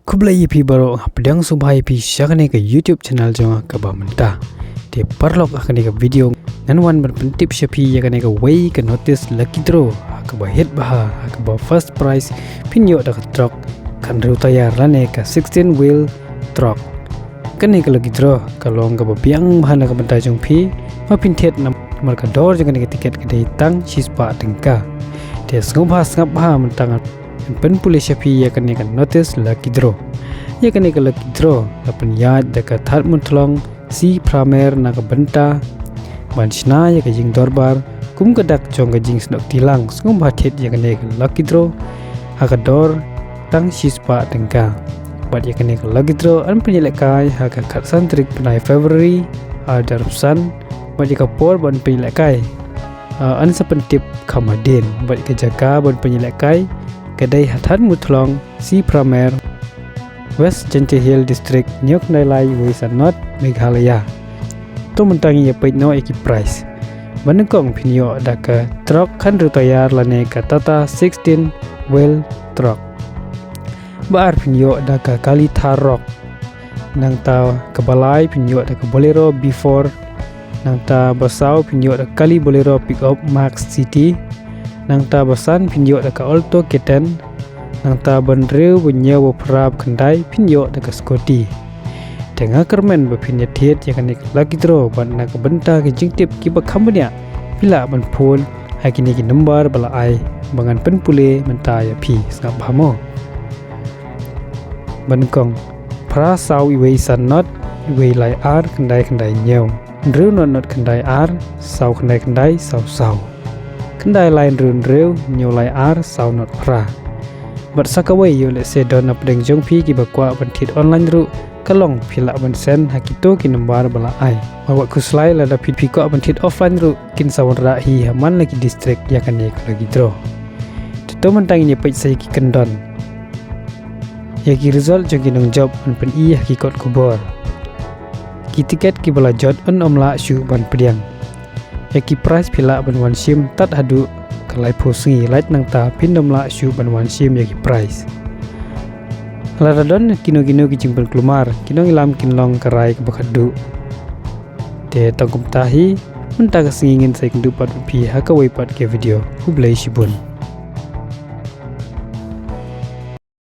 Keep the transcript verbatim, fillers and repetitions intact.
Khublei ïa phi baroh, nga pdiang sngewbha ïa phi sha kane ka YouTube channel jong nga kaba mynta. Te paralok, ha kane ka video ngan wan ban pyntip sha phi ïa kane kawei ka notice lucky draw ha kaba hit bha, ha kaba first prize phin ïoh da ka truck khathynriew taïar lane ka sixteen wheel truck. Kane ka lucky draw ka long kaba biang bha na ka bynta jong phi, ma phin thied namar ka dor jong kane ka tiket ka dei tang shispah tyngka. Te sngewbha sngap bha mynta ngan pynpule sha phi ïa kane ka notice lucky draw. Ïa kane ka lucky draw la pynïaid da ka Thadmuthlong C Phramer na ka bynta ban shna ïa ka jingdorbar kum ka dak jong ka jingsnoh kti lang. Sngewbha thied ïa kane ka lucky draw ha ka dor tang shispah tyngka. Bad ïa kane ka lucky draw yn pynïalehkai ha ka khatsan tarik bnai February ar hajar arphew san. Bad ïa ka por ban pynïalehkai, ah, yn sa pyntip kham hadien. Bad ïa ka jaka ban pynïalehkai ka dei ha Thadmuthlong C Phramer, West Jaiñtia Hills District, hynñiew khyndai lai wei san nod, Meghalaya. To mynta ngin ïa peit noh ïa ki prize. Ba nyngkong phin ïoh da ka truck khathynriew taïar lane ka Tata sixteen wheel truck. Ba ar phin ïoh da ka kali Thar Roxx. Nangta kaba lai phin ïoh da ka Bolero B four. Nangta ba saw phin ïoh da ka kali Bolero Pickup Max C T. Nangta ba san phin ïoh da ka Alto K ten. Nangta ba hynriew, ba hynñiew, ba phra, ba khyndai phin ïoh da ka scooty. Te nga kyrmen ba phin ïa thied ïa kane ka lucky draw bad na ka bynta ki jingtip kiba kham bniah, phi lah ban phone ha kine ki number ba la ai ba ngan pynpule mynta ïa phi. Sngap bha mo. Ba nyngkong, phra saw wei san nod, wei lai ar, khyndai khyndai hynñiew. Hynriew nod nod khyndai ar, saw khyndai khyndai, saw saw. Khyndai lai hynriew hynriew, hynñiew lai ar, saw nod phra. Bad sa kawei, ïoh lehse don na pdeng jong phi kiba kwah ban thied online ruh, ka long phi lah ban send ha kito ki number ba la ai. Bad wat khuslai, lada phi, phi kwah ban thied offline ruh, kin sa wanrah hi ha man la ki district ïa kane ka lucky draw. Te to mynta ngin ïa peit sa ïa ki kyndon. Ïa ki result jong ki nongjop yn pyni ha ki kot khubor. Ki tiket kiba la jot yn ym lah shuh ban pdiang. Ïa ki prize phi lah ban wan shim tad haduh ka laiphew sngi, lait nangta phin ym lah shuh ban wan shim ïa ki prize. Lada don kino kino ki jingpynkulmar, ki nongïalam kin long ka rai kaba khatduh. Te tang kumta hi, mynta ka sngi ngin sa ïakynduh pat bad phi ha kawei pat ka video. Khublei shibun.